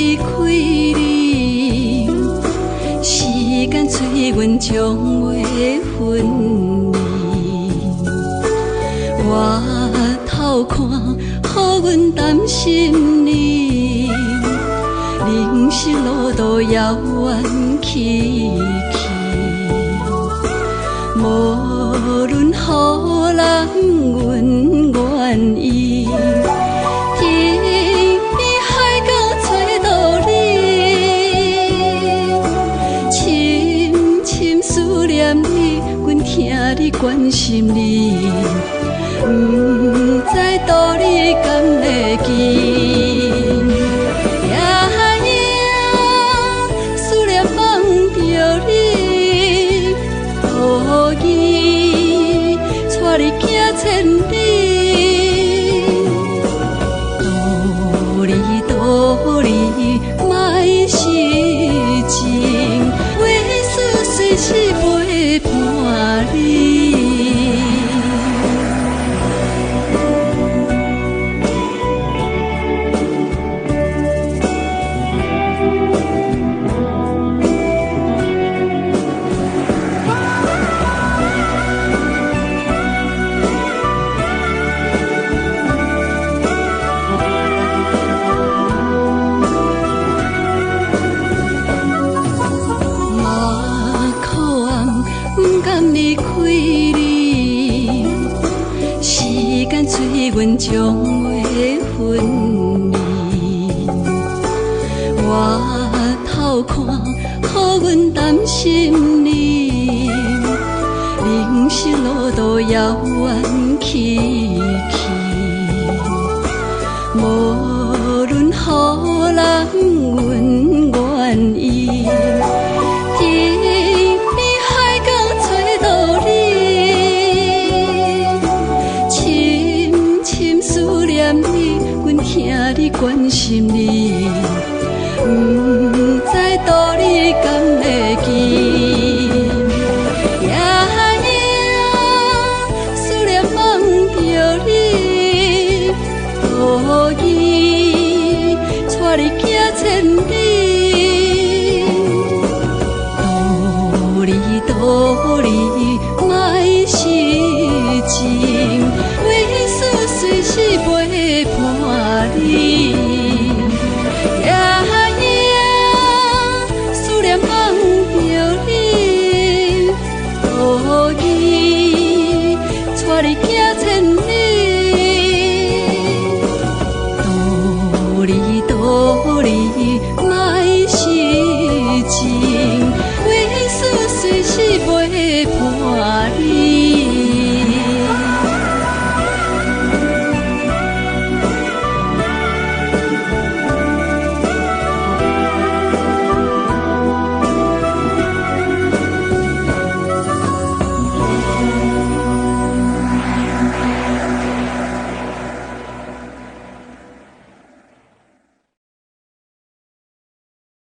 離開你，時間催阮將袂分離。回頭看，予阮擔心你，人生路途遙遠崎嶇，無論予人阮願意。天邊海角揣著你，深深思念你，阮疼你關心你，毋知道理敢會記。夜夜思念夢著你，路兒帶你行千里，道理道理莫失情，話事隨時陪伴你。嘛可暗，毋甘離開你，時間催阮將袂分離。回頭看，予阮擔心你，人生路途遙遠崎嶇，無論予人阮願意。天邊海角揣著你，深深思念你，阮疼你關心你，毋知道理敢會記。夜夜思念夢著你，路兒帶你行千里，